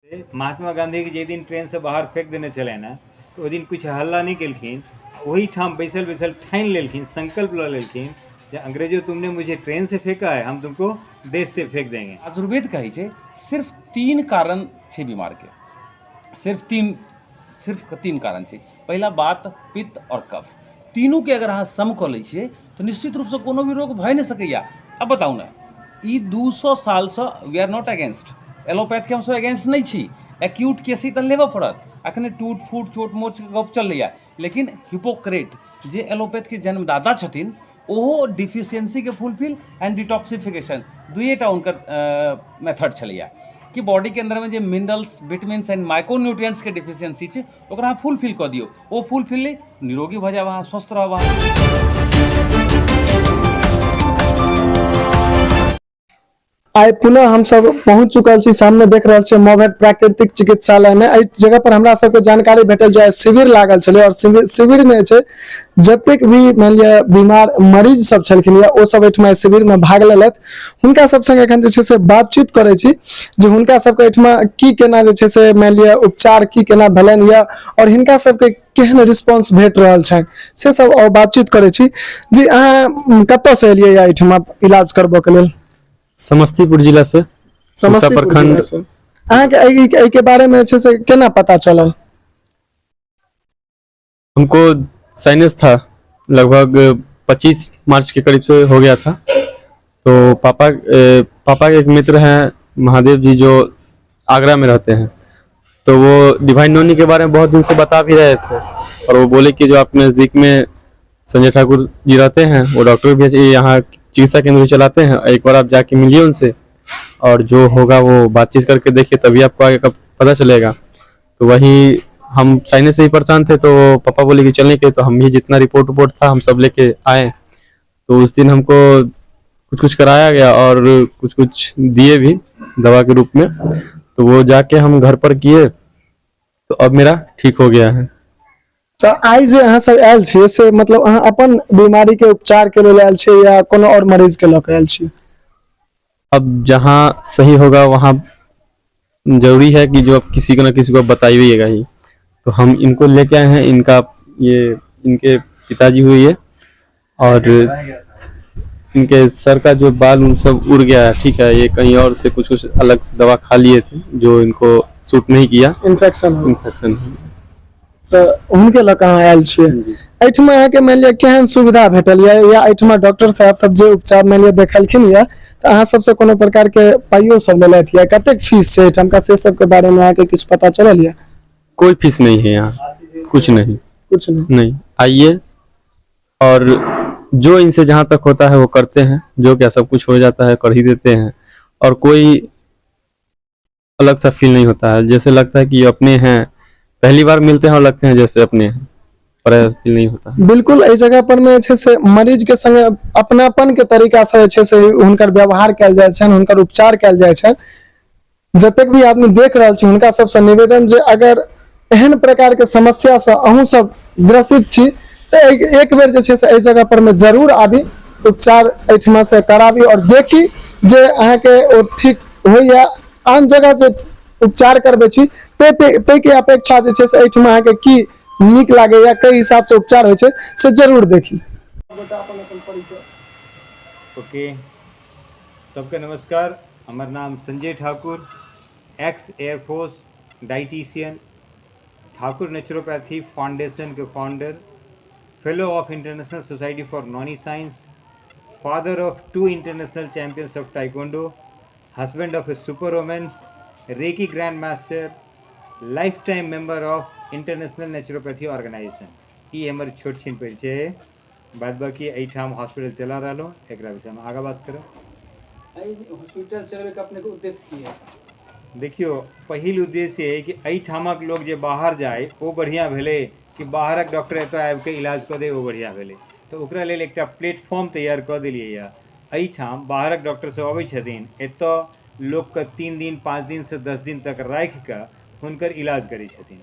महात्मा गांधी के जे दिन ट्रेन से बाहर फेंक देने छलनि हेँ, तऽ ओहि दिन किछु हल्ला नहि केलखिन, ओहिठाम बैसल बैसल ठानि लेलखिन, संकल्प लऽ लेलखिन जे अंग्रेजों तुमने मुझे ट्रेन से फेंका है, हम तुमको देश से फेंक देंगे। आयुर्वेद कहै छै सिर्फ 3 कारण छै बीमारके, सिर्फ 3 कारण छै। पहिला बात पित्त और कफ, तीनूके अगर अहाँ सम कऽ लै छियै तऽ निश्चित रूपसँ कोनो भी रोग भए नहि सकैए। अब बताउ ने, ई 200 सालसँ वी आर not against एलोपैथके, हमसब अगेंस्ट नहि छी। एक्यूट केस ही तऽ लेबऽ पड़त। अखने टूट फूट चोट मोचके गप चलैए, लेकिन हिपोक्रेट जे एलोपैथके जन्मदाता छथिन, ओहो डिफिशियंसीके फुलफिल एंड डिटॉक्सिफिकेशन दुइएटा हुनकर मेथड छलैए कि बॉडीके अन्दरमे जे मिनरल्स, विटामिन्स एंड माइक्रोन्यूट्रिएंट्सके डिफिशियंसी छै, ओकरा अहाँ फुलफिल कऽ दियौ, ओ फुलफिल निरोगी भऽ जायब अहाँ, स्वस्थ रहब अहाँ। आइ पुनः हम सब पहुंच चुकल छी, सामने देख रहल छियै मोभेट प्राकृतिक चिकित्सालय में। एहि जगह पर हमरा सबके जानकारी भेटल जे शिविर लागल छलै और शिविर में छै जतेक भी मानि लिअ बीमार मरीज सब छलखिन या ओ सब एहिठमा शिविर में भाग लेलथि। हुनका सब संग एखन जे छै से बातचीत करै छी जे हुनका सबके एहिठमा की केना जे छै से मानि लिअ उपचार की केना भेलनि या और हिनका सबके केहन रिस्पॉन्स भेट रहल छनि, से सब और बातचीत करै छी। जी, अहाँ कतऽ से एलियै या एहिठमा इलाज करबऽ के लेल? समस्तीपुर जिला से, समस्तीपुर प्रखंड। जिला से। अहाँके एहि के बारे में छै से केना पता चलल? हमको साइनस था, लगभग 25 मार्च के करीब से हो गया था। तो पापा के एक मित्र हैं महादेव जी, जो आगरा में रहते हैं, तो वो डिवाइन नोनी के बारे में बहुत दिन से बता भी रहे थे और वो बोले कि जो आप नज़दीक में संजय ठाकुर जी रहते हैं, वो डॉक्टर भी यहाँ चिकित्सा केंद्र चलाते हैं, एक बार आप जाके मिलिए उनसे और जो होगा वो बातचीत करके देखिए, तभी आपको आगे का पता चलेगा। तो वही हम साइनस से ही परेशान थे, तो पापा बोले कि चलने के, तो हम भी जितना रिपोर्ट उपोर्ट था हम सब लेके आए। तो उस दिन हमको कुछ कुछ कराया गया और कुछ कुछ दिए भी दवा के रूप में, तो वो जाके हम घर पर किए, तो अब मेरा ठीक हो गया है। तो आइ जे अहाँ सब आयल छियै से मतलब अहाँ अपन बीमारी के उपचार के लेल आयल छियै या कोनो और मरीज के लऽ के आयल छियै? अब जहाँ सही होगा वहाँ जरूरी है कि जो अब किसी को ना किसी को बताइएगा ही, तो हम इनको लेके आए हैं। इनका ये इनके पिताजी हुई है और इनके सर का जो बाल उन सब उड़ गया है, ठीक है, ये कहीं और से कुछ कुछ अलग से दवा खा लिए थे जो इनको सूट नहीं किया, इन्फेक्शन हो इन्फेक्शन। तऽ हुनके लऽ कऽ अहाँ आयल छियै। एहिठमा अहाँके मानि लिअ केहन सुविधा भेटल यऽ या एहिठमा डॉक्टर साहब सब जे उपचार मानि लिअ देखलखिन यऽ तऽ अहाँ सबसँ कोनो प्रकार के पाइयो सब लेलथि यऽ? कतेक फीस छै एहिठामका से सबके बारे में अहाँके किछु पता चलल यऽ? कोई फीस नहीं है यहाँ, कुछ नहीं। कुछ नहीं? नहीं, आइए और जो इनसे जहाँ तक होता है वो करते हैं, जो क्या सब कुछ हो जाता है कर ही देते हैं और कोई अलग सा फील नहीं होता है, जैसे लगता है कि ये अपने हैं, पहली बार मिलते हैं और लगते हैं जैसे अपने हैं, पर ऐसा फील नहीं होता है। बिल्कुल, एहि जगह पर में जे छै से मरीज के संगे अपनापन के तरीका से जे छै से हुनकर व्यवहार कयल जाइ छनि, हुनकर उपचार कयल जाइ छनि। जतेक भी आदमी देख रहल छी हुनका सबसँ निवेदन जे अगर एहन प्रकार के समस्या से अहूँ सब ग्रसित छी तऽ एक बेर जे छै से एहि जगह पर में जरूर आबी, उपचार एहिठमा से कराबी और देखी जे अहाँके ओ ठीक होइया। आन जगह जे उपचार करबै छी ताहिके अपेक्षा जे छै से एहिठमा अहाँके की नीक लागैया, कई हिसाब से उपचार होइ छै से जरूर देखी। ओके, सबके नमस्कार। हमर नाम Sanjay Thakur, ex air force dietitian, Thakur naturopathy foundation के founder, fellow of international society for noni science, father of 2 international champions of taekwondo, husband of a super woman, reiki grand master, life time member of international naturopathy organisation. ई हमर छोट छिन परिचय है। बाद बाकी एहिठाम hospital चला रहलहुँ, एकरा विषयमे आगाँ बात करब। एहि हॉस्पिटल चलबैके अपनेके उद्देश्य की है? देखियौ, पहिल उद्देश्य है कि एहिठामक लोक जे बाहर जाय ओ बढ़िआँ भेलै कि बाहरक डॉक्टर एतऽ आबिके इलाज कऽ दे ओ बढ़िआँ भेलै, तऽ ओकरा लेल एकटा प्लेटफॉर्म तैयार कऽ देलियै यऽ। एहिठाम बाहरक डॉक्टर सब अबै छथिन, एतऽ लोकके 3 दिन 5 दिन से 10 दिन तक राखिकऽ हुनकर इलाज करै छथिन।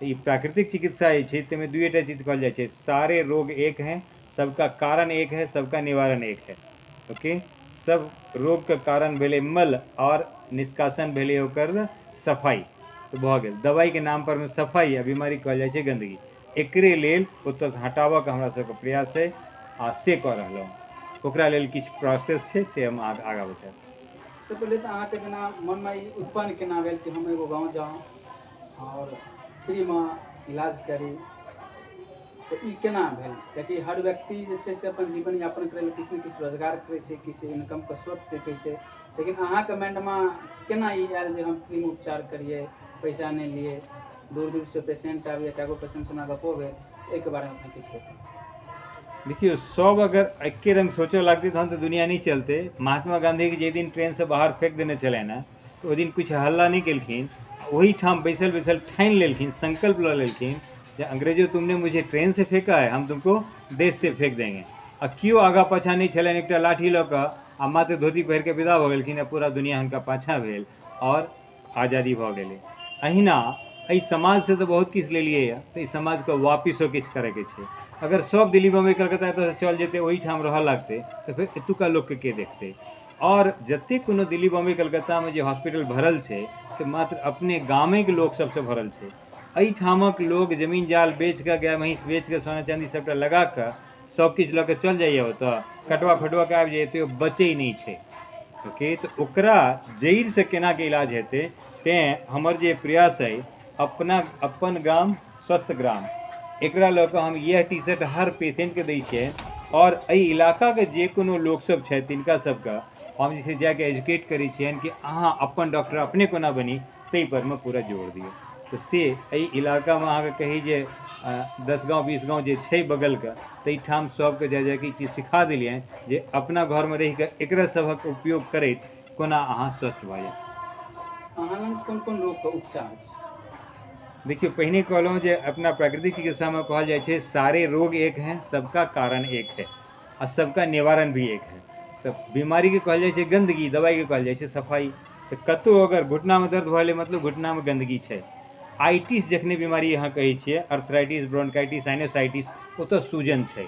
तऽ ई प्राकृतिक चिकित्सा जे छै ताहिमे दुइएटा चीज कहल जाइ छै, सारे रोग एक हैं, सबका कारण एक है, सबका निवारण एक है। ओके, सब रोगके कारण भेलै मल और निष्कासन भेलै ओकर सफाई। तऽ भऽ गेल। दवाइके नाम पर मे सफाइ आ बीमारी कहल जाइ छै गन्दगी। एकरे लेल ओतऽसँ हटाबऽके हमरा सबके प्रयास अइ आ से कऽ रहलहुँ। ओकरा लेल किछु प्रोसेस छै, से हम अहाँके आगाँ बतायब। सबसँ पहिले तऽ अहाँके जेना मनमे ई उत्पन्न केना भेल कि हम एगो गाँव जाउ आओर फ्रीमे इलाज करी, तऽ ई केना भेल? कियाकि हर व्यक्ति जे छै से अपन जीवन यापन करै लए किछु ने किछु रोजगार करै छै, किछु इनकमके स्रोत देखै छै, लेकिन अहाँके माइंडमे केना ई आयल जे हम फ्रीमे उपचार करियै, पैसा नहि लियै, दूर दूरसँ पेशेंट आबैए, कएगो पेशेंटसँ हमरा गपो भेल, एहिके बारेमे अपने किछु कहू। देखियौ, सब अगर एके रंग सोचऽ लगतै तहन तऽ दुनिया नहि चलतै। महात्मा गाँधीके जाहि दिन ट्रेनसँ बाहर फेक देने छलनि हेँ, तऽ ओहि दिन किछु हल्ला नहि केलखिन, ओहिठाम बैसल बैसल ठानि लेलखिन, संकल्प लऽ लेलखिन जे अंग्रेजो तुमने मुझे ट्रेन से फेंका है, हम तुमको देश से फेंक देंगे। आ केओ आगाँ पाछाँ नहि छलनि, एकटा लाठी लऽ कऽ आ मात्र धोती पहिर कऽ विदा भऽ गेलखिन आ पूरा दुनिया हुनका पाछाँ भेल आओर आजादी भऽ गेलै। अहिना एहि समाजसँ तऽ बहुत किछु लेलियै यऽ, तऽ एहि समाजके वापिसो किछु करैके छै। अगर सब दिल्ली बम्बई कलकत्ता एतऽसँ चलि जेतै, ओहिठाम रहऽ लगतै, तऽ फेर एतुका लोकके के देखतै? आओर जतेक कोनो दिल्ली बम्बई कलकत्तामे जे हॉस्पिटल भरल छै, से मात्र अपने गामेके लोक सबसँ भरल छै। एहिठामक लोक जमीन जाल बेच कऽ, गाय महींस बेच कऽ, सोना चाँदी सबटा लगा कऽ सब किछु लऽ कऽ चलि जाइए ओतऽ, कटवा फटुआ कऽ आबि जाइए, तैयो बचै नहि छै। ओके, तऽ ओकरा जड़िसँ केनाके इलाज हेतै, तैँ हमर जे प्रयास अइ अपना अपन ग्राम स्वस्थ ग्राम, एकरा लऽ कऽ हम इएह टी शर्ट हर पेशेंटके दै छियै। आओर एहि इलाकाके जे कोनो लोकसब छथि तिनका सबके हम जे छै जाकऽ एजुकेट करै छियनि कि अहाँ अपन डॉक्टर अपने कोना बनी, ताहि परमे पूरा जोर दियौ। तऽ से एहि इलाकामे अहाँके कही जे 10 गाँव 20 गाँव जे छै बगलके, ताहिठाम सबके जा जाकऽ ई चीज सिखा देलियनि जे अपना घरमे रहिकऽ एकरा सभक उपयोग करैत कोना अहाँ स्वस्थ भऽ जायब। अहाँ लग कोन कोन रोगके उपचार छै? देखियौ, पहिने कहलहुँ जे अपना प्राकृतिक चिकित्सामे कहल जाइ छै सारे रोग एक हैं, सबका कारण एक है आ सबका निवारण भी एक है। तऽ बीमारीके कहल जाइ छै गन्दगी, दवाइके कहल जाइ छै सफाइ। तऽ कतहु अगर घुटनामे दर्द भऽ गेलै, मतलब घुटनामे गन्दगी छै। आइटिस जखने बीमारी अहाँ कहै छियै, अर्थराइटिस, ब्रोंकाइटिस, साइनोसाइटिस, ओतऽ सूजन छै।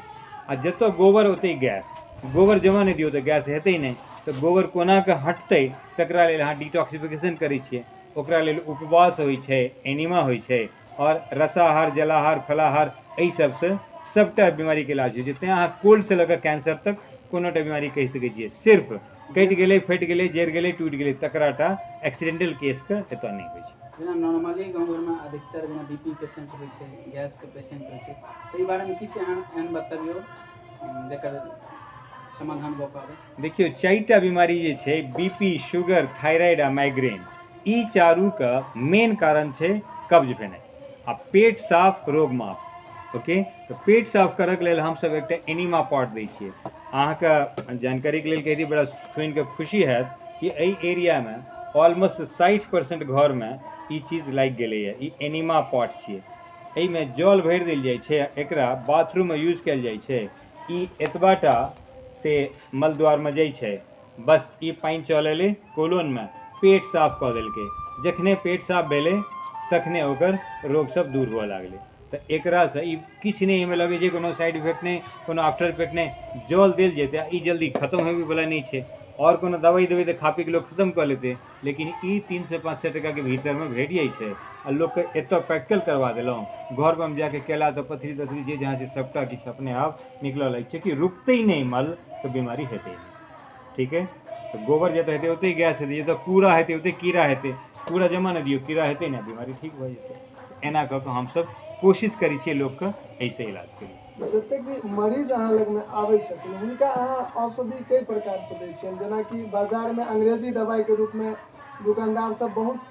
आ जतऽ गोबर ओतै गैस, गोबर जमा नहि दियौ तऽ गैस हेतै नहि। तऽ गोबर कोना कऽ हटतै, तकरा लेल अहाँ डिटॉक्सिफिकेशन करै छियै। ओकरा लेल उपवास होइ छै, एनिमा होइ छै, आओर रसाहार, जलाहार, फलाहार, एहि सबसँ सबटा बीमारीके इलाज होइ छै। तैँ अहाँ कोल्डसँ लऽ कऽ कैंसर तक कोनो टा बीमारी कहि सकै छियै। सिर्फ कटि गेलै, फटि गेलै, जरि गेलै, टूटि गेलै, तकरा टा एक्सीडेंटल केसके एतऽ नहि होइ छै। जेना नॉर्मली गाँव घरमे अधिकतर जेना बीपी पेशेंट होइ छै, गैसके पेशेंट होइ छै, तऽ एहि बारेमे किछु एहन एहन बतबियौ जकर समाधान भऽ पाबै। देखियौ, 4टा बीमारी जे छै, बीपी, शुगर, थायराइड आ माइग्रेन, ई चारूके मेन कारण छै कब्ज भेनाइ। आ पेट साफ रोग माफ। ओके, तऽ पेट साफ करऽके लेल हमसब एकटा एनिमा पॉट दै छियै। अहाँके जानकारीके लेल कहि दी, बड़ा सुनिकऽ खुशी हैत कि एहि एरियामे ऑलमोस्ट 60% घरमे ई चीज लागि गेलैए। ई एनिमा पॉट छियै, एहिमे जल भरि देल जाइ छै आ एकरा बाथरूममे यूज कयल जाइ छै। ई एतबा टा से मलद्वारमे जाइ छै, बस ई पानि चल एलै कोलोनमे, पेट साफ कऽ देलकै। जखने पेट साफ भेलै तखने ओकर रोग सब दूर हुअ लागलै। तऽ एकरासँ ई किछु नहि एहिमे लगै छै, कोनो साइड इफेक्ट नहि, कोनो आफ्टर इफेक्ट नहि। जल देल जेतै आ ई जल्दी खतम होबयवला नहि छै। आओर कोनो दवाइ देबै तऽ खा पी कऽ लोक खतम कऽ लेतै, लेकिन ई 300 500 टकाके भीतरमे भेट जाइ छै आ लोकके एतऽ प्रैक्टिकल करवा देलहुँ, घरपर हम जाके केला तऽ पथरी तथरी जे जहाँ छै सबटा किछु अपने आप निकलऽ लगै छै कि रुकतै नहि मल तऽ बीमारी हेतै नहि। ठीक है, तऽ गोबर जतऽ हेतै ओतै गैस हेतै, जतऽ कूड़ा हेतै ओतै कीड़ा हेतै, कूड़ा जमा नहि दियौ, कीड़ा हेतै नहि, बीमारी ठीक भऽ जेतै। एना कऽ कऽ हमसब कोशिश करै छियै लोकके एहिसँ इलाज करी। जतेक भी मरीज अहाँ लगमे आबै छथिन, हुनका अहाँ औषधि कई प्रकारसँ दै छियनि? जेनाकि बाजारमे अंग्रेजी दवाइके रूपमे दुकानदार सब बहुत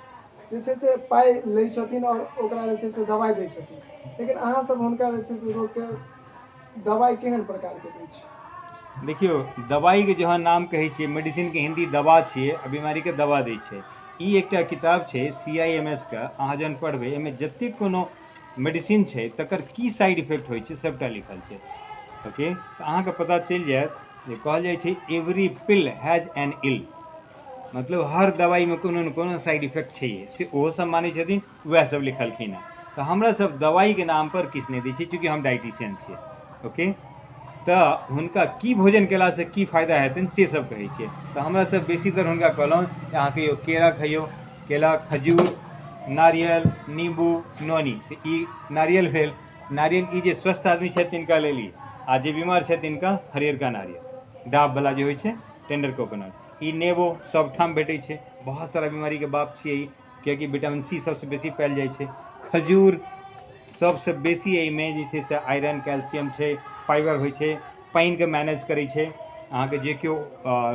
जे छै से पाइ लै छथिन आओर ओकरा जे छै से दवाइ दै छथिन, लेकिन अहाँ सब हुनका जे छै से रोगके दवाइ केहन प्रकारके दै छी? देखियौ, दवाइके जहन नाम कहै छियै, मेडिसिनके हिन्दी दवा छियै आ बीमारीके दवा दै छै। ई एकटा किताब छै CIMS के, अहाँ जहन पढ़बै एहिमे जतेक कोनो मेडिसिन छै तकर की साइड इफेक्ट होइ छै सबटा लिखल छै। ओके, तऽ अहाँके पता चलि जायत जे कहल जाइ छै every pill has an ill, मतलब हर दवाइमे कोनो ने कोनो साइड इफेक्ट छैहे, से ओहो सब मानै छथिन, वएह सब लिखलखिन हेँ। तऽ हमरा सब दवाइके नाम पर किछु नहि दै छियै, चूँकि हम डाइटिशियन छियै। ओके, तऽ हुनका की भोजन केलासँ की फायदा हेतनि से सब कहै छियै। तऽ हमरा सब बेसीतर हुनका कहलहुँ जे अहाँ कहियो केरा खइयौ, केला, खजूर, नारियल, नींबू, नोनी। तऽ ई नारियल भेल। नारियल ई जे स्वस्थ आदमी छथि तिनका लेल ई, आ जे बीमार छथि तिनका हरियरका नारियल, डाबवला जे होइ छै, टेंडर कोकोनट। ई नेबो सबठाम भेटै छै, बहुत सारा बीमारीके बाप छियै ई, कियाकि विटामिन सी सबसँ बेसी पायल जाइ छै। खजूर सबसँ बेसी एहिमे जे छै से आयरन, कैल्शियम छै, फाइबर होइ छै, पानिके मैनेज करै छै। अहाँके जे केओ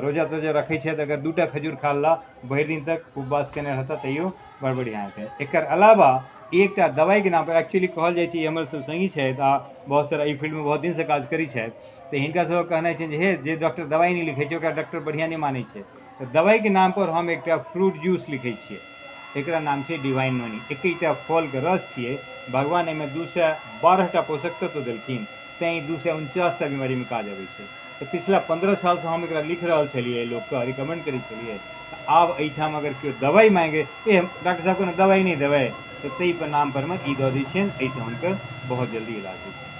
रोजा तोजा रखै छथि, अगर 2टा खजूर खा लेला भरि दिन तक उपवास केने रहता तैयो बड़ बढ़िआँ हेतै। एकर अलावा एकटा दवाइके नाम पर एक्चुअली कहल जाइ छै, ई हमर सब सङ्गी छथि आ बहुत सारा एहि फील्डमे बहुत दिनसँ काज करै छथि, तऽ हिनका सबके कहनाइ छनि जे हे जे डॉक्टर दवाइ नहि लिखै छै ओकरा डॉक्टर बढ़िआँ नहि मानै छै। तऽ दवाइके नाम पर हम एकटा फ्रूट जूस लिखै छियै, एकरा नाम छै डिवाइन नोनी। एकैटा फलके रस छियै, भगवान एहिमे 212टा पोषक तत्व देलखिन, तैँ ई 249टा बीमारीमे काज अबै छै। तऽ पिछला 15 सालसँ हम एकरा लिख रहल छलियै, लोकके रिकमेंड करै छलियै। तऽ आब एहिठाम अगर केओ दवाइ मांगे, ए डॉक्टर साहब कोनो दवाइ नहि देबै, तऽ ताहि पर नाम परमे ई दऽ दै छियनि, एहिसँ हुनकर बहुत जल्दी इलाज होइ छै।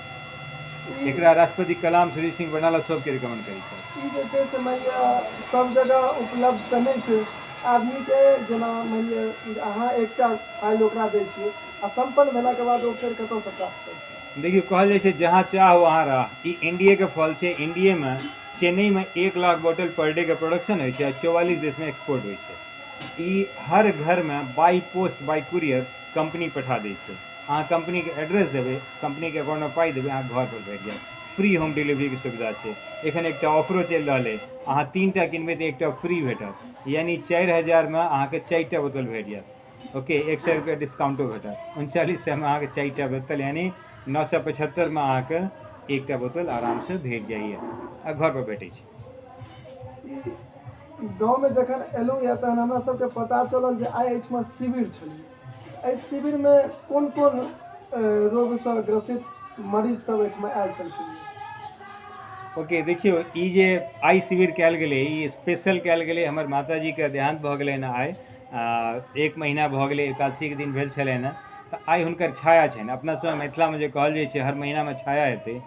एकरा राष्ट्रपति कलाम, सुधीर सिंह बरनाला सबके रिकमेंड करै छै। ई जे छै से मानि लिअ सब जगह उपलब्ध तऽ नहि छै आदमीके। जेना मानि लिअ अहाँ एकटा फाइल ओकरा दै छियै आ सम्पन्न भेलाके बाद ओ फेर कतऽसँ प्राप्त करतै? देखियौ, कहल जाइ छै जहाँ चाह वहाँ राह। ई एनडीए के फल छै। एनडीए मे चेन्नईमे 1 लाख बोतल पर डे के प्रोडक्शन होइ छै आ 44 देशमे एक्सपोर्ट होइ छै। ई हर घरमे by post, by courier company पठा दै छै। अहाँ कंपनीके एड्रेस देबै, कंपनीके अकाउंटमे पाइ देबै, अहाँ घर पर भेट जायत। फ्री होम डिलीवरीके सुविधा छै। एखन एकटा ऑफरो चलि रहल अइ, अहाँ 3टा किनबै तऽ 1टा फ्री भेटत, यानी 4000मे अहाँके 4टा बोतल भेट जायत। ओके, 100 रुपैआ डिस्काउंटो भेटत। 3900मे अहाँके 4टा बोतल, यानी 975मे अहाँके 1टा बोतल आरामसँ भेट जाइए आ घर पर भेटै छै। गाँवमे जखन एलहुँ यऽ तहन हमरा सबके पता चलल जे आइ एहिठमा शिविर छलै। एहि शिविरमे कोन कोन रोगसँ ग्रसित मरीज सब एहिठमा आयल छलखिन? ओके, देखियौ, ई जे आइ शिविर कयल गेलै, ई स्पेशल कयल गेलै। हमर माताजीके देहान्त भऽ गेलनि आइ, 1 महीना भऽ गेलै, एकादशीके दिन भेल छलनि हँ। तऽ आइ हुनकर छाया छनि। अपना सबमे मिथिलामे जे कहल जाइ छै हर महीनामे छाया हेतै,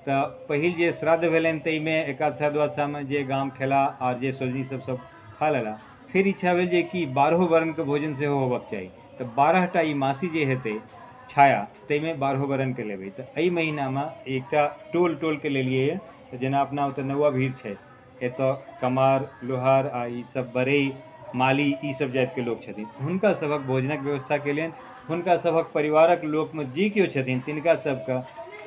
तऽ पहिल जे श्राद्ध भेलनि ताहिमे एकादशा द्वादशामे जे गाम खेला आओर जे सोजनी सब सब खा लेला। फेर इच्छा भेल जे कि 12 वर्णके भोजन सेहो होबक चाही, तऽ 12टा ई मासी जे हेतै छाया, ताहिमे 12 वर्णके लेबै। तऽ एहि महीनामे एकटा टोल टोलके लेलियै यऽ। तऽ जेना अपना ओतऽ नौआ भीड़ छै, एतऽ कमार, लोहार आ ई सब बरई, माली ई सब जातिके लोक छथिन, हुनका सभक भोजनक व्यवस्था केलियनि। हुनका सभक परिवारक लोकमे जे केओ छथिन तिनका सबके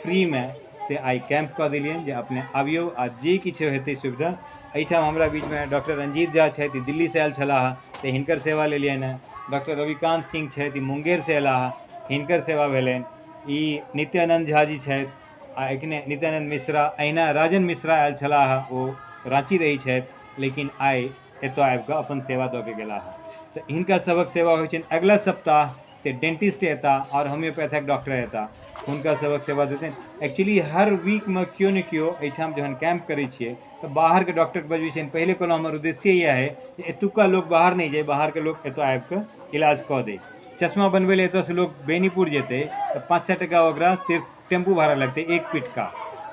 फ्रीमे से आइ कैम्प कऽ देलियनि जे अपने आबियौ आ जे किछु हेतै सुविधा। एहिठाम हमरा बीचमे डॉक्टर रंजीत झा छथि, दिल्लीसँ आयल छलाह, तऽ हिनकर सेवा लेलियनि हँ। डॉक्टर रविकान्त सिंह छथि, मुंगेरसँ अयलाह, हिनकर सेवा भेलनि। ई नित्यानंद झा जी छथि आ एखने नित्यानंद मिश्रा, अहिना राजन मिश्रा आयल छलाह, ओ राँची रहै छथि, लेकिन आइ एतऽ आबिकऽ अपन सेवा दऽ के गेलाह। तऽ हिनका सभक सेवा होइ छनि। अगिला सप्ताह से डेंटिस्ट एता आओर होम्योपैथिक डॉक्टर एता, हुनका सभक सेवा देथिन। एक्चुअली हर वीकमे केओ ने केओ एहिठाम जहन कैम्प करै छियै तऽ बाहरके डॉक्टरके बजबै छियनि। पहिले कहलहुँ हमर उद्देश्य इएह अइ जे एतुक्का लोक बाहर नहि जाय, बाहरके लोक एतऽ आबिकऽ इलाज कऽ दै। चश्मा बनबै लए एतऽसँ लोक बेनीपुर जेतै तऽ 500 टका ओकरा सिर्फ टेम्पू भाड़ा लगतै एक पिटका,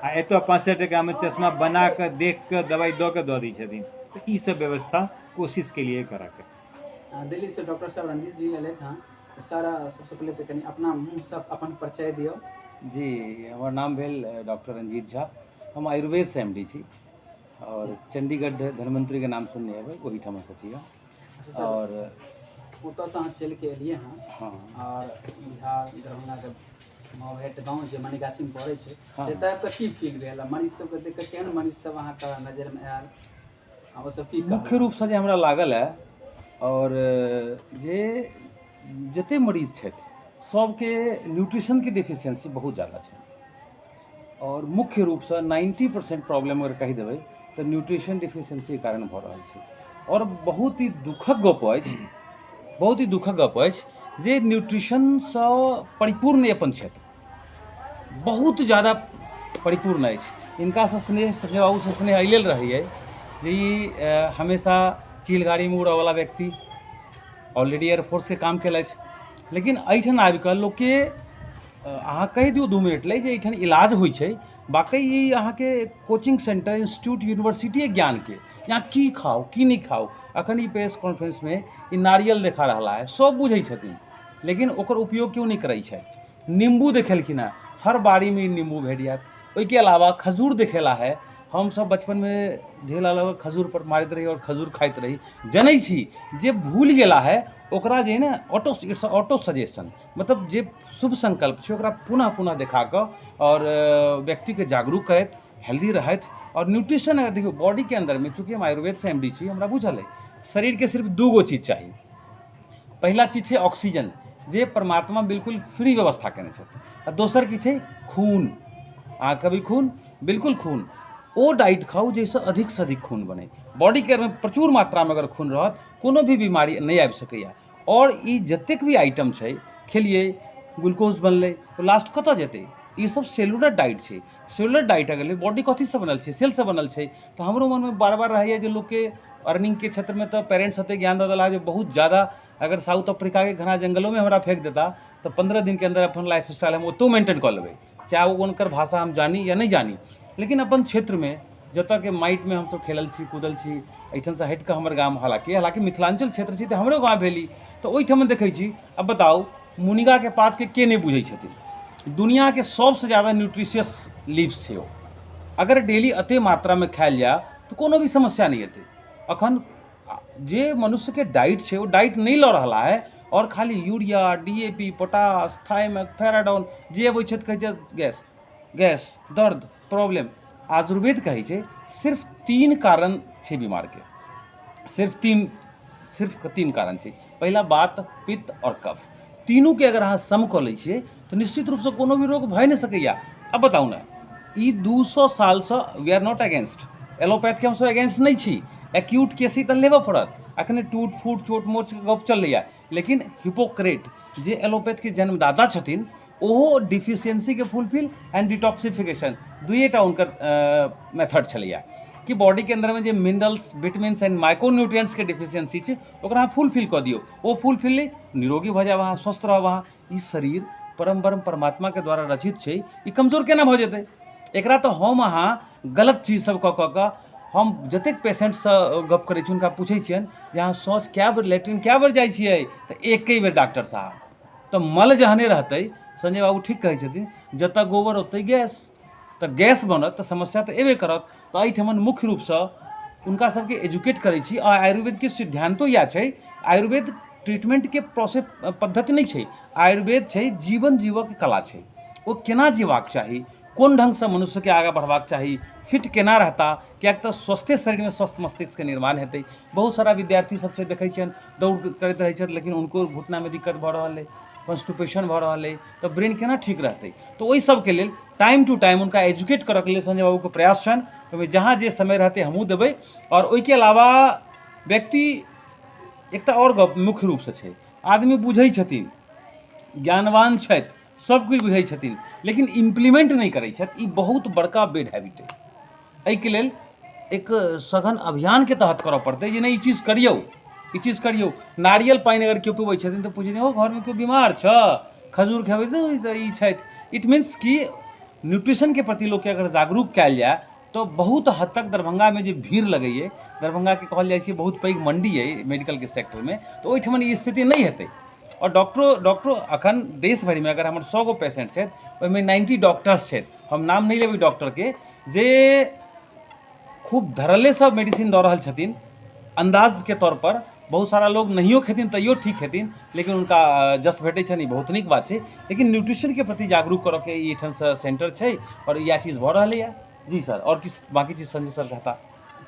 आ एतऽ 500 टकामे चश्मा बना कऽ देख कऽ दवाइ दऽ कऽ दऽ दै छथिन। तऽ ई सब व्यवस्था कोशिश केलियै करऽके। दिल्लीसँ डॉक्टर साहब रंजीत जी एलथि हँ। सर, सबसँ पहिले तऽ कनि अपना मुँहसँ अपन परिचय दियौ। जी, हमर नाम भेल डॉक्टर रंजीत झा, हम आयुर्वेदसँ एम डी छी और चंडीगढ़ धन्वंतरीके नाम सुनने हेबै, ओहिठामसँ छी हम। अच्छा सर, और ओतऽसँ अहाँ चलिके एलियै हँ। हाँ। और बिहार दरभंगाके मभेट गाँव जे मणिगाछीमे पड़ै छै, हाँ। एतऽ आबिकऽ की फील भेल? मरीज सबके देख कऽ केहन मरीज सब अहाँके नजरिमे आयल आ ओ सब की मुख्य कहलक? रूपसँ जे हमरा लागल है और जे जते मरीज छथि सबके न्यूट्रिशनके डिफिशियंसी बहुत ज़्यादा छै और मुख्य रूपसँ 90% प्रॉब्लम अगर कहि देबै तऽ न्यूट्रिशन डिफिशियंसीके कारण भऽ रहल छै। और बहुत ही दुखक गप अछि, बहुत ही दुखक गप अछि जे न्यूट्रिशनसँ परिपूर्ण अपन क्षेत्र बहुत ज़्यादा परिपूर्ण अछि। हिनकासँ स्नेह, संजय बाबूसँ स्नेह एहि लेल रहैए जे ई हमेशा चीलगाड़ीमे उड़ऽवला व्यक्ति, ऑलरेडी एयरफोर्सके काम केलथि, लेकिन एहिठाम आबिकऽ लोकके अहाँ कहि दियौ 2 मिनट लेल जे एहिठाम इलाज होइ छै, बाकी ई अहाँके कोचिंग सेंटर, इंस्टीट्यूट, यूनिवर्सिटी ज्ञानके, यहाँ की खाउ की नहि खाउ। अखन ई प्रेस कॉन्फ्रेंसमे ई नारियल देखा रहला है, सब बुझै छथिन, लेकिन ओकर उपयोग क्यों नहि करै छै। नींबू देखेलखिन हेँ, हर बाड़ीमे नींबू भेट जायत। ओहिके अलावा खजूर देखेला है, हमसब बचपनमे ढेला लऽ कऽ खजूर पर मारैत रही और खजूर खाइत रही। जनै छी जे भूलि गेला है ओकरा जे है ने ऑटो, it's auto suggestion, मतलब जे शुभ संकल्प छै ओकरा पुनः पुनः देखा कऽ और व्यक्तिके जागरूक करैत हेल्दी रहथि। और न्यूट्रिशन अगर देखियौ बॉडीके अन्दरमे, चूँकि हम आयुर्वेदसँ एम डी छी, हमरा बुझल अइ शरीरके सिर्फ 2 गो चीज चाही। पहिला चीज छै ऑक्सीजन, जे परमात्मा बिल्कुल फ्री व्यवस्था केने छथि, आ दोसर की छै खून। अहाँ कभी खून, बिल्कुल खून, ओ डाइट खाउ जाहिसँ अधिकसँ अधिक खून बनै। बॉडीके में प्रचुर मात्रामे अगर खून रहत कोनो भी बीमारी नहि आबि सकैए। आओर ई जतेक भी आइटम छै खेलियै, ग्लूकोज बनलै, तऽ लास्ट कतऽ जेतै? ई सब सेलुलर डाइट छै। सेलुलर डाइट अगर बॉडी कथीसँ बनल छै? सेलसँ बनल छै। तऽ हमरो मनमे बार बार रहैए जे लोकके अर्निंगके क्षेत्रमे तऽ पेरेंट्स एतेक ज्ञान दऽ देला जे बहुत ज्यादा, अगर साउथ अफ्रीकाके घना जंगलोमे हमरा फेंक देता तऽ 15 दिनके अन्दर अपन लाइफ स्टाइल हम ओतहु मेंटेन कऽ लेबै, चाहे ओ हुनकर भाषा हम जानी या नहि जानी। लेकिन अपन क्षेत्रमे जतऽके माटिमे हमसब खेलल छी कूदल छी, एहिठामसँ हटिकऽ हमर गाम, हालाँकि मिथिलाञ्चल क्षेत्र छी तऽ हमरो गाँव भेली, तऽ ओहिठाम देखै छी। अब बताउ मुनिगाके पातके के नहि बुझै छथिन? दुनिआँके सबसँ ज्यादा न्यूट्रिशियस लीव्स छै ओ। अगर डेली एते मात्रामे खायल जाय तऽ कोनो भी समस्या नहि एतै। अखन जे मनुष्यके डाइट छै ओ डाइट नहि लऽ रहला है, और खाली यूरिया, DAP, potash, थाइमेक, फेराडॉन जे अबै छै तऽ कहै छै गैस गैस दर्द प्रॉब्लम। आयुर्वेद कहै छै सिर्फ 3 कारण छै बीमारके, सिर्फ 3 कारण छै। पहिला बात पित्त और कफ, तीनूके अगर अहाँ सम कऽ लै छियै तऽ निश्चित रूपसँ कोनो भी रोग भए नहि सकैए। अब बताउ ने, ई 200 सालसँ वी आर not against एलोपैथके, हमसब अगेंस्ट नहि छी। एक्यूट केस ही तऽ लेबऽ पड़त, अखने टूट फूट चोट मोचके गप चललैए, लेकिन हिपोक्रेट जे एलोपैथके जन्मदाता छथिन ओहो डिफिशियंसीके फुलफिल एंड डिटॉक्सिफिकेशन दुइएटा हुनकर मेथड छलैए कि बॉडीके अन्दरमे जे मिनरल्स, विटामिन्स एंड माइक्रोन्यूट्रिएंट्सके डिफिशियंसी छै ओकरा अहाँ फुलफिल कऽ दियौ, ओ फुलफिल निरोगी भऽ जायब, अहाँ स्वस्थ रहब। अहाँ ई शरीर परम ब्रह्म परमात्माके द्वारा रचित छै, ई कमजोर केना भऽ जेतै? एकरा तऽ हम अहाँ गलत चीज सब कऽ कऽ कऽ, हम जतेक पेशेंटसँ गप करै छी हुनका पूछै छियनि जे अहाँ शौच कए बेर, लैट्रिन कए बेर जाइ छियै? तऽ एके बेर डॉक्टर साहब। तऽ मल जहने रहतै, संजय बाबू ठीक कहै छथिन, जतऽ गोबर ओतै गैस, तऽ गैस बनत तऽ समस्या तऽ एबे करत। तऽ एहिठमन मुख्य रूपसँ हुनका सबके एजुकेट करै छी। आ आयुर्वेदके सिद्धान्तो इएह छै, आयुर्वेद ट्रीटमेंटके प्रोसेस पद्धति नहि छै, आयुर्वेद छै जीवन जीवऽके कला छै। ओ केना जीबाक चाही, कोन ढङ्गसँ मनुष्यके आगाँ बढ़बाक चाही, फिट केना रहता, किएक तऽ स्वस्थे शरीरमे स्वस्थ मस्तिष्कके निर्माण हेतै। बहुत सारा विद्यार्थी सब छै, देखै छियनि दौड़ करैत रहै छथि, लेकिन हुनको घुटनामे दिक्कत भऽ रहल अइ, कॉन्स्टिपेशन भऽ रहल अइ, तऽ ब्रेन केना ठीक रहतै? तऽ ओहि सबके लेल टाइम टू टाइम हुनका एजुकेट करऽके लेल संजय बाबूके प्रयास छनि। ओहिमे जहाँ जे समय रहतै हमहूँ देबै। आओर ओहिके अलावा व्यक्ति एकटा आओर गप मुख्य रूपसँ छै, आदमी बुझै छथिन, ज्ञानवान छथि, सब किछु बुझै छथिन, लेकिन इम्प्लीमेंट नहि करै छथि। ई बहुत बड़का बेड हैबिट अइ। एहिके लेल एक सघन अभियानके तहत करऽ पड़तै जे नहि ई चीज करियौ, ई चीज करियौ। नारियल पानि अगर केओ पीबै छथिन तऽ पूछै छथिन ओ घरमे केओ बीमार छ? खजूर खेबै तऽ ई छथि। It means कि न्यूट्रिशनके प्रति लोकके अगर जागरूक कयल जाय तऽ बहुत हद तक दरभंगामे जे भीड़ लगैए, दरभंगाके कहल जाइ छै बहुत पैघ मंडी अइ मेडिकलके सेक्टरमे, तऽ ओहिठमन ई स्थिति नहि हेतै। आओर डॉक्टरो अखन देश भरिमे अगर हमर 100 गो पेशेंट छथि ओहिमे 90 डॉक्टर्स छथि, हम नाम नहि लेबै डॉक्टरके, जे खूब धड़ल्लेसँ मेडिसिन दऽ रहल छथिन अन्दाजके तौर पर। बहुत सारा लोग नहियो खेथिन तैयो ठीक हेथिन, लेकिन हुनका जस भेटै छनि, ई बहुत नीक बात छै। लेकिन न्यूट्रिशनके प्रति जागरूक करऽके ई एहिठामसँ सेंटर छै आओर इएह चीज भऽ रहलैए। जी सर, आओर किछु बाँकी चीज संजय सर कहता।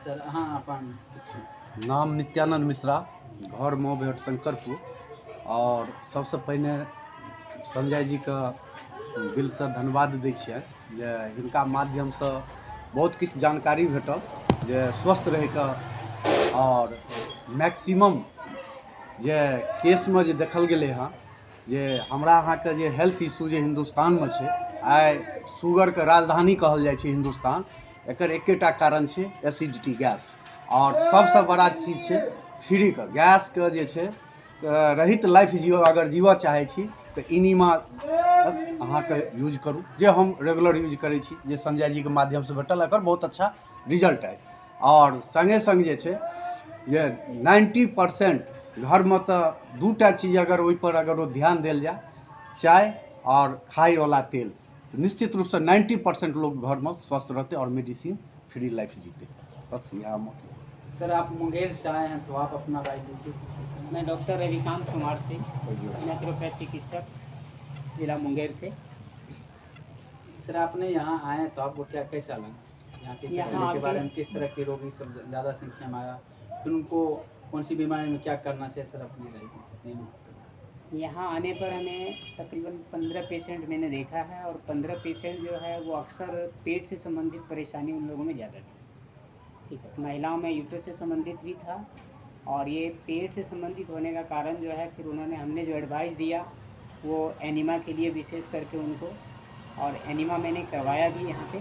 सर अहाँ अपन किछु। नाम नित्यानंद मिश्रा, घर मऊ शंकरपुर। और सबसँ पहिने संजय जीके दिलसँ धन्यवाद दै छियनि जे हिनका माध्यमसँ बहुत किछु जानकारी भेटल जे स्वस्थ रहिके। और मैक्सिमम जे केसमे जे देखल गेलै हँ जे हमरा अहाँके जे हेल्थ इशू जे हिन्दुस्तानमे छै, आइ शुगरके राजधानी कहल जाइ छै हिन्दुस्तान, एकर एकेटा कारण छै एसिडिटी, गैस। और सबसँ बड़ा चीज छै फ्रीके गैसके जे छै रहित लाइफ जीवऽ अगर जीवऽ चाहै छी तऽ इनिमा अहाँके यूज करू, जे हम रेगुलर यूज करै छी, जे संजय जीके माध्यमसँ भेटल, एकर बहुत अच्छा रिजल्ट आयल। आओर सङ्गे सङ्ग जे छै जे 90% घरमे तऽ 2टा चीज अगर ओहिपर अगर ओ ध्यान देल जाय, चाय आओर खायवला तेल, निश्चित रूपसँ 90% लोग घरमे स्वस्थ रहतै आओर मेडिसिन फ्री लाइफ जीतै। बस इएह हम। सर आप मुंगेर से आए हैं तो आप अपना राय दीजिए। मैं डॉक्टर रविकांत कुमार सिंह, नेचुरोपैथ चिकित्सक, जिला मुंगेर से। सर आपने यहाँ आए तो आपको क्या कैसा लगा यहाँ की फैसिलिटी के बारे में? किस तरह के रोगी सब ज़्यादा संख्या में आया, फिर उनको कौन सी बीमारी में क्या करना चाहिए, सर अपनी राय दीजिए। यहाँ आने पर हमें तकरीबन 15 पेशेंट मैंने देखा है और 15 पेशेंट जो है वो अक्सर पेट से संबंधित परेशानी उन लोगों में ज़्यादा थी। ठीक है, महिलाओं में यूट्रस से संबंधित भी था और ये पेट से संबंधित होने का कारण जो है फिर उन्होंने हमने जो एडवाइस दिया वो एनीमा के लिए विशेष करके उनको, और एनीमा मैंने करवाया भी यहाँ पे।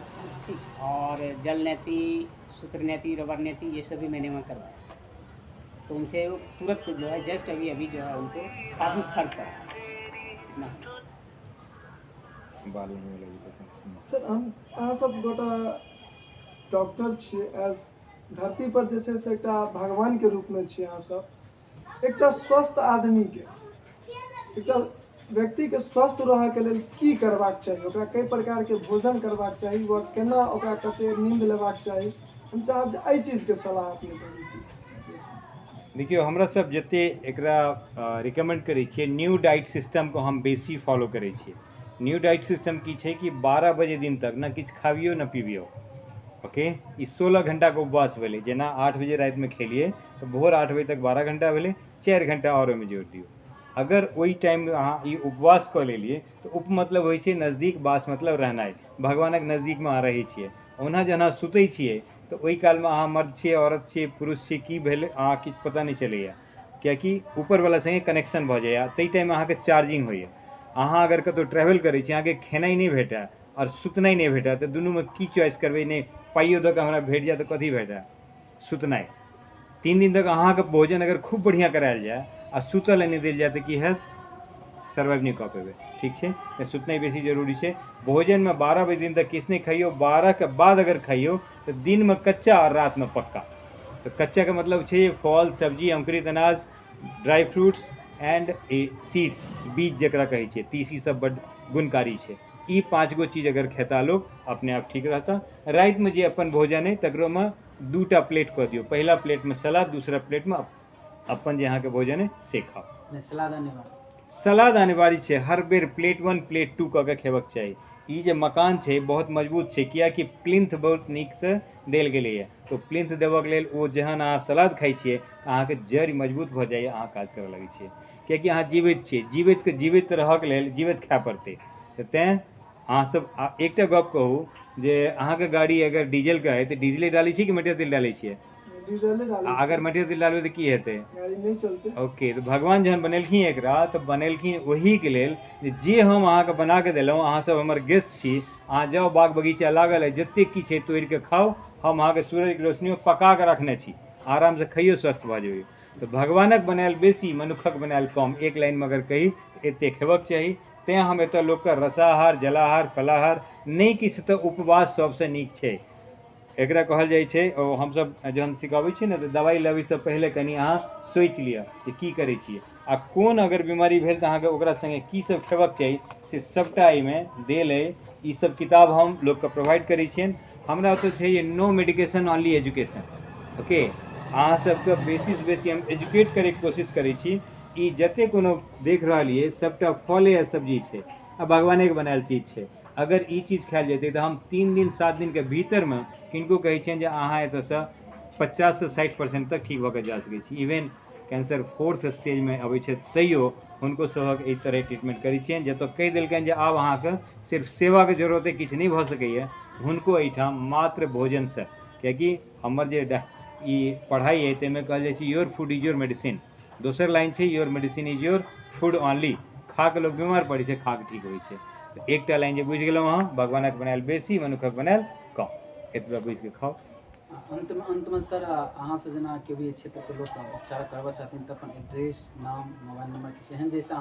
ठीक, और जल नेति, सूत्र नेति, रबर नेति, ये सब भी मैंने वहाँ करवाया, तो उनसे तुरंत जो है जस्ट अभी अभी जो है उनको काफ़ी फर्क पड़ा ना। सर हम अहाँ सब गोटा डॉक्टर छियै, एज धरती पर जे छै से एकटा भगवान के रूप में छियै अहाँ सब। एकटा स्वस्थ आदमी के, एकटा व्यक्ति के स्वस्थ रहऽ के लेल की करबाक चाही, ओकरा कई प्रकार के भोजन करबाक चाही, वा केना ओकरा कते नींद लेबाक चाही, हम चाहब जे एहि चीज के सलाह अपने दी। देखियौ, हमरा सब जते एकरा रिकमेंड करै छियै, न्यू डाइट सिस्टम को हम बेसी फॉलो करै छियै। न्यू डाइट सिस्टम की छै कि 12 बजे दिन तक न किछु खाबियौ न पीबियौ। ओके, ई 16 घंटाके उपवास भेलै। जेना 8 बजे रातिमे खेलियै तऽ भोर 8 बजे तक 12 घंटा भेलै, 4 घंटा आओर ओहिमे जोड़ि दियौ। अगर ओहि टाइममे अहाँ ई उपवास कऽ लेलियै तऽ उप मतलब होइ छै नजदीक, वास मतलब रहनाइ, भगवानक नजदीकमे अहाँ रहै छियै। ओना जहन अहाँ सुतै छियै तऽ ओहि कालमे अहाँ मर्द छियै, औरत छियै, पुरुष छियै, की भेलै अहाँ किछु पता नहि चलैए, किएकि ऊपरवला सङ्गे कनेक्शन भऽ जाइए। ताहि टाइममे अहाँके चार्जिंग होइए। अहाँ अगर कतहु ट्रेवल करै छी, अहाँके खेनाइ नहि भेटए आओर सुतनाइ नहि भेटए, तऽ दुनूमे की चॉइस करबै? नहि पाइयो दऽ कऽ हमरा भेट जाय तऽ कथी भेटए? सुतनाइ। 3 दिन तक अहाँके भोजन अगर खूब बढ़िआँ करायल जाय आ सुतल नहि देल जाय तऽ की हैत? सर्वाइव नहि कऽ पेबै। ठीक छै, तऽ सुतनाइ बेसी जरूरी छै। भोजनमे 12 बजे दिन तक किछु नहि खइयौ, 12 के बाद अगर खइयौ तऽ दिनमे कच्चा आओर रातिमे पक्का। तऽ कच्चाके मतलब छै फल, सब्जी, अंकुरित अनाज, ड्राई फ्रूट्स एंड सीड्स, बीज जकरा कहै छियै, तीसी सब बड्ड गुणकारी छै। ई 5 गो चीज अगर खेता लोग अपने आप ठीक रहता। रातिमे जे अपन भोजन अइ तकरोमे 2टा प्लेट कऽ दियौ, पहिला प्लेटमे सलाद, दूसरा प्लेटमे अपन जे अहाँके भोजन अइ से खाउ। सलाद अनिवार्य, सलाद अनिवार्य छै। हर बेर प्लेट 1 प्लेट 2 कऽ के खेबाक चाही। ई जे मकान छै बहुत मजबूत छै, किएकि प्लिंथ बहुत नीकसँ देल गेलैए। तऽ प्लिंथ देबऽके लेल ओ जहन अहाँ सलाद खाइ छियै तऽ अहाँके जड़ि मजबूत भऽ जाइए, अहाँ काज करऽ लगै छियै, किएकि अहाँ जीवित छियै। जीवितके जीवित रहऽके लेल जीवित खाय पड़तै। तऽ तैँ अहाँसब एकटा गप कहू जे अहाँके गाड़ी अगर डीजलके अइ तऽ डीजले डालै छियै कि मटिया तेल डालै छियै? डीजले डालै छियै। अगर मटिया तेल डालबै तऽ की हेतै? गाड़ी नहि चलतै। ओके, तऽ भगवान जहन बनेलखिन एकरा तऽ बनेलखिन ओहीके लेल जे हम अहाँके बना कऽ देलहुँ, अहाँसब हमर गेस्ट छी, अहाँ जाउ बाग बगीचा लागल अइ, जतेक किछु अइ तोड़िके खाउ, हम अहाँके सूरजके रोशनीमे पका कऽ रखने छी, आरामसँ खइयौ, स्वस्थ भऽ जेबै। तऽ भगवानक बनायल बेसी, मनुखक बनायल कम, एक लाइनमे अगर कही तऽ एतेक खेबाक चाही। तैँ हम एतऽ लोकके रसाहार, जलाहार, फलाहार नहि किछु तऽ उपवास सबसँ नीक छै। एकरा कहल जाइ छै, ओ हमसब जहन सिखाबै छियै ने तऽ दबाइ लेबैसँ पहिले कनि अहाँ सोचि लिअ जे की करै छियै आ कोन अगर बीमारी भेल तऽ अहाँके ओकरा सङ्गे की सब खेबाक चाही से सबटा एहिमे देल अइ। ई सब किताब हम लोकके प्रोवाइड करै छियनि। हमरा ओतऽ छै जे no medication only education. Okay, अहाँ सबके बेसीसँ बेसी हम एजुकेट करैके कोशिश करै छी। ई जते कोनो देख रहलियै सबटा फले आ सब्जी छै आ भगवानेके बनायल चीज छै। अगर ई चीज खायल जेतै तऽ हम 3 दिन 7 दिनके भीतरमे किनको कहै छियनि जे अहाँ एतऽसँ 50 से 60% तक ठीक भऽ कऽ जा सकै छी। इवेन कैंसर 4th स्टेजमे अबै छै तैयो हुनको सभक एहि तरह ट्रीटमेंट करै छियनि। जतऽ कहि देलकनि जे आब अहाँके सिर्फ सेवाके जरूरत अइ, किछु नहि भऽ सकैए, हुनको एहिठाम मात्र भोजनसँ, किएकि हमर जे ई पढ़ाइ अइ ताहिमे कहल जाइ छै your food is your medicine. दोसर लाइन छै your medicine is your food only. खा कऽ लोक बीमार पड़ै छै, खा कऽ ठीक होइ छै। तऽ एकटा लाइन जे बुझि गेलहुँ अहाँ, भगवानक बनायल बेसी, मनुखक बनायल कम, एतबा बुझिके खाउ। अंतमे सर अहाँसँ जेना केओ भी क्षेत्रके लोक उपचार करबऽ चाहथिन तऽ अपन एड्रेस, नाम, मोबाइल नंबर किछु एहन जैसे